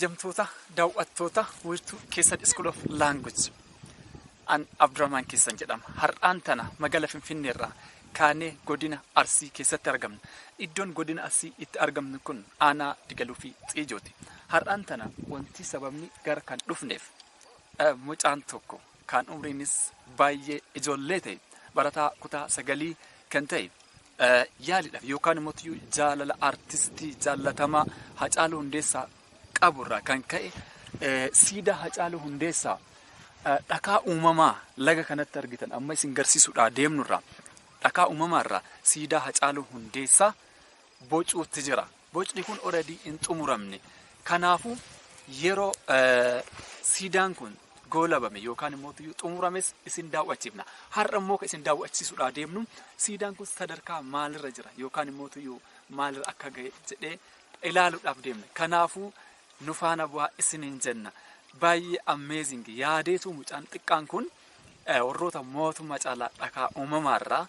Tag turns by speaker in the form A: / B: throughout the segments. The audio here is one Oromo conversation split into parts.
A: Kabajamtoota daawwattoota wiirtuu keessan School of Language. An Abdurrahman keessan jedhama. Har'aan tana magaalaa Finfinneerraa kaanee godina Arsii keessatti argamna. Iddoon godina Arsii itti argamnu kun aanaa Digaluu fi Xiijooti. Har'aan tana wanti sababni gara kan dhufneef mucaan tokko kan umriinis baay'ee ijoollee ta'e, barataa kutaa 9 kan ta'e, yaaliidhaaf yookaan immoo jaalala artistii jaallatamaa Hacaaluu Hundeessaa qaburraa kan ka'e, siidaa Hacaaluu Hundeessaa dhakaa uumamaa laga kanatti argitan amma isin garsiisuudhaa deemnurraa, dhakaa uumamaarraa siidaa Hacaaluu Hundeessaa bocuutti jira. Bocni kun already hin xumuramne. Kanaafuu yeroo siidaan kun goolabame yookaan immoo xumurames isin daawwachiifna. Har'a immoo kan isin daawwachiisuudhaa deemnu siidaan kun sadarkaa maalirra jira yookaan immoo maalirra akka ga'e jedhee ilaaluudhaaf deemna. Kanaafuu nu faana bu'aa isiniin jenna. Baay'ee amazing yaadeetu mucaan xiqqaan kun warroota mootummaa caalaa dhakaa uumamaarraa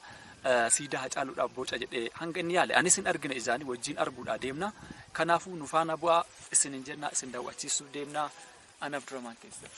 A: siidaa Hacaaluudhaaf boca jedhee hanga inni yaale anis hin argine, ijaanii wajjin arguudhaa deemna. Kanaafuu nu faana bu'aa isiniin jenna, isin daawwachiisuuf deemna. Ana Abdurrahman keessa.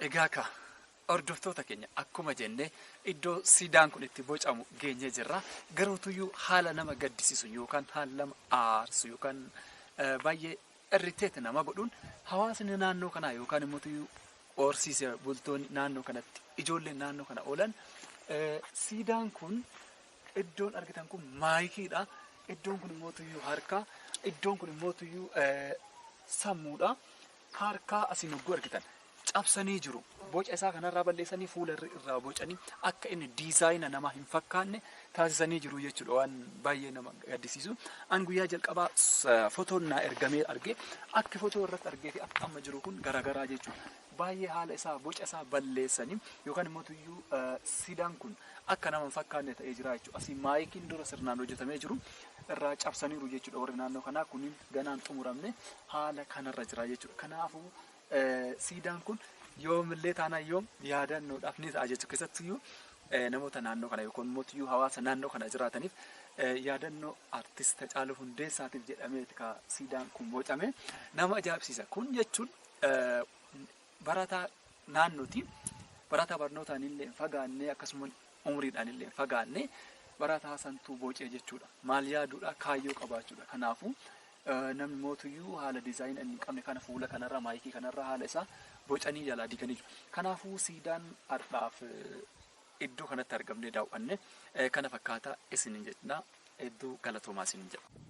A: Egaa ka hordoftoota keenya, akkuma jenne iddoo siidaan kun itti bocamu geenyee jirra. Garuutuyyuu haala nama gaddisiisu yookaan haala nama aarsu yookaan baay'ee irriteet nama godhuun, hawaasni naannoo kanaa yookaan immoo horsiise bultoonni naannoo kanatti, ijoolleen naannoo kana oolan, siidaan kun iddoon argitan kun maayikiidha. Iddoon kun immoo tuyyuu harka. Iddoon kun immoo tuyyuu sammuudha. Harkaa asiin hogguu argitan cabsanii jiru. Boca isaa kanarraa balleessanii fuula irraa bocanii akka inni diizaayina namaa hin fakkaanne taasisanii jiru jechuudha, waan baay'ee nama gaddisiisu. An guyyaa jalqabaa fotoon naa ergamee arge, akki fotoo irratti argee fi akka amma jiru kun garaagaraa jechuudha. Baay'ee haala isaa, boca isaa balleessanii yookaan immoo tuyyuu siidaan kun akka nama hin fakkaanne ta'ee jira jechuudha. Asii maayikiin dura sirnaan hojjetamee jiru irraa cabsaniiru jechuudha warri naannoo kanaa. Kunin ganaan xumuramne haala kanarra jira jechuudha. Kanaafuu siidaan kun yoomillee taanaan yoom yaadannoodhaaf ni ta'a jechuudha. Keessattuyyuu namoota naannoo kana yookaan immoo hawaasa naannoo kana jiraataniif yaadannoo artist Hacaaluu Hundeessaatiif jedhameeti ka siidaan kun bocame. Nama ajaa'ibsiisa. Kun jechuun barataa naannooti. Barataa barnootaan illee hin fagaanne, akkasuma umriidhaan illee hin fagaanne, barataa santuu bocee jechuudha. Maal yaaduudha? Kaayyoo qabaachuudha. Kanaafuu namni mootuyyuu haala diizaayina inni hin qabne kana fuula kanarra, maayikii kanarra haala isaa bocanii jalaa diiganii jiru. Kanaafuu siidaan har'aaf iddoo kanatti argamnee daawwanne kana fakkaataa isiniin jenna. Hedduu galatoomaa isiniin jedha.